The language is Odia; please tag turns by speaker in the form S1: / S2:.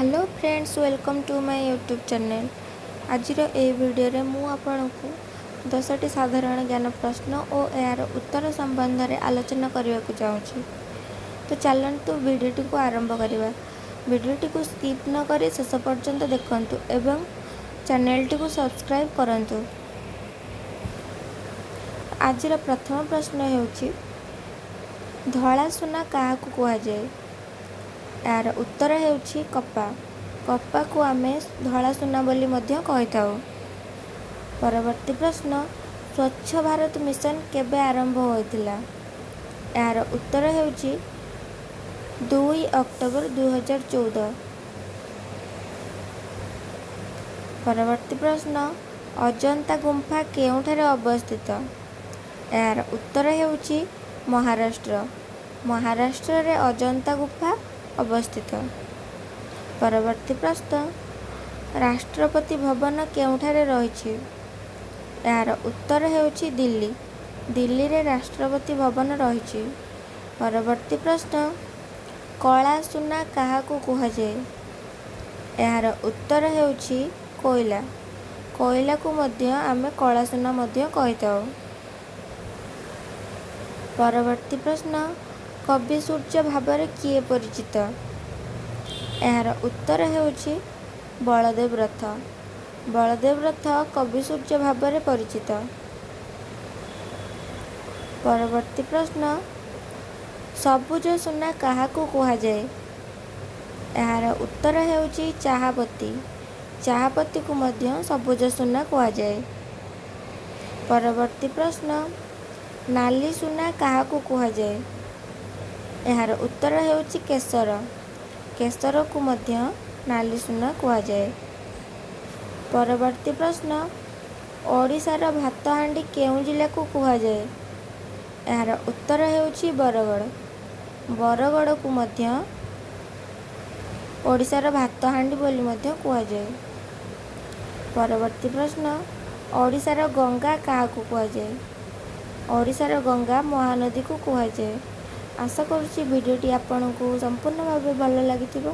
S1: Hello friends, welcome to my YouTube channel. ଆଜିର ଏହି ଭିଡ଼ିଓରେ ମୁଁ ଆପଣଙ୍କୁ 10ଟି ସାଧାରଣ ଜ୍ଞାନ ପ୍ରଶ୍ନ ଓ ଏହାର ଉତ୍ତର ସମ୍ବନ୍ଧରେ ଆଲୋଚନା କରିବାକୁ ଚାହୁଁଛି। ତ ଚାଲନ୍ତୁ, ଭିଡ଼ିଓଟିକୁ ଆରମ୍ଭ କରିବା। ଭିଡ଼ିଓଟିକୁ ସ୍କିପ୍ ନ କରି ଶେଷ ପର୍ଯ୍ୟନ୍ତ ଦେଖନ୍ତୁ ଏବଂ ଚ୍ୟାନେଲଟିକୁ ସବସ୍କ୍ରାଇବ୍ କରନ୍ତୁ। ଆଜିର ପ୍ରଥମ ପ୍ରଶ୍ନ ହେଉଛି, ଧଳା ସୁନା କାହାକୁ କୁହାଯାଏ? ଏହାର ଉତ୍ତର ହେଉଛି କପା। କପାକୁ ଆମେ ଧଳା ସୁନା ବୋଲି ମଧ୍ୟ କହିଥାଉ। ପରବର୍ତ୍ତୀ ପ୍ରଶ୍ନ, ସ୍ୱଚ୍ଛ ଭାରତ ମିଶନ କେବେ ଆରମ୍ଭ ହୋଇଥିଲା? ଏହାର ଉତ୍ତର ହେଉଛି 2 ଅକ୍ଟୋବର 2014। ପରବର୍ତ୍ତୀ ପ୍ରଶ୍ନ, ଅଜନ୍ତା ଗୁମ୍ଫା କେଉଁଠାରେ ଅବସ୍ଥିତ? ଏହାର ଉତ୍ତର ହେଉଛି ମହାରାଷ୍ଟ୍ର। ମହାରାଷ୍ଟ୍ରରେ ଅଜନ୍ତା ଗୁମ୍ଫା ଅବସ୍ଥିତ। ପରବର୍ତ୍ତୀ ପ୍ରଶ୍ନ, ରାଷ୍ଟ୍ରପତି ଭବନ କେଉଁଠାରେ ରହିଛି? ଏହାର ଉତ୍ତର ହେଉଛି ଦିଲ୍ଲୀ। ଦିଲ୍ଲୀରେ ରାଷ୍ଟ୍ରପତି ଭବନ ରହିଛି। ପରବର୍ତ୍ତୀ ପ୍ରଶ୍ନ, କଳା ସୁନା କାହାକୁ କୁହାଯାଏ? ଏହାର ଉତ୍ତର ହେଉଛି କୋଇଲା। କୋଇଲାକୁ ମଧ୍ୟ ଆମେ କଳା ସୁନା ମଧ୍ୟ କହିଥାଉ। ପରବର୍ତ୍ତୀ ପ୍ରଶ୍ନ, କବି ସୂର୍ଯ୍ୟ ଭାବରେ କିଏ ପରିଚିତ? ଏହାର ଉତ୍ତର ହେଉଛି ବଳଦେବ ରଥ। ବଳଦେବ ରଥ କବି ସୂର୍ଯ୍ୟ ଭାବରେ ପରିଚିତ। ପରବର୍ତ୍ତୀ ପ୍ରଶ୍ନ, ସବୁଜ ସୁନା କାହାକୁ କୁହାଯାଏ? ଏହାର ଉତ୍ତର ହେଉଛି ଚାହାପତି। ଚାହାପତିକୁ ମଧ୍ୟ ସବୁଜ ସୁନା କୁହାଯାଏ। ପରବର୍ତ୍ତୀ ପ୍ରଶ୍ନ, ନାଲି ସୁନା କାହାକୁ କୁହାଯାଏ? ଏହାର ଉତ୍ତର ହେଉଛି କେଶର। କେଶରକୁ ମଧ୍ୟ ନାଲି ସୁନା କୁହାଯାଏ। ପରବର୍ତ୍ତୀ ପ୍ରଶ୍ନ, ଓଡ଼ିଶାର ଭାତହାଣ୍ଡି କେଉଁ ଜିଲ୍ଲାକୁ କୁହାଯାଏ? ଏହାର ଉତ୍ତର ହେଉଛି ବରଗଡ଼। ବରଗଡ଼କୁ ମଧ୍ୟ ଓଡ଼ିଶାର ଭାତହାଣ୍ଡି ବୋଲି ମଧ୍ୟ କୁହାଯାଏ। ପରବର୍ତ୍ତୀ ପ୍ରଶ୍ନ, ଓଡ଼ିଶାର ଗଙ୍ଗା କାହାକୁ କୁହାଯାଏ? ଓଡ଼ିଶାର ଗଙ୍ଗା ମହାନଦୀକୁ କୁହାଯାଏ। ଆଶା କରୁଛି, ଭିଡ଼ିଓଟି ଆପଣଙ୍କୁ ସମ୍ପୂର୍ଣ୍ଣ ଭାବେ ଭଲ ଲାଗିଥିବ।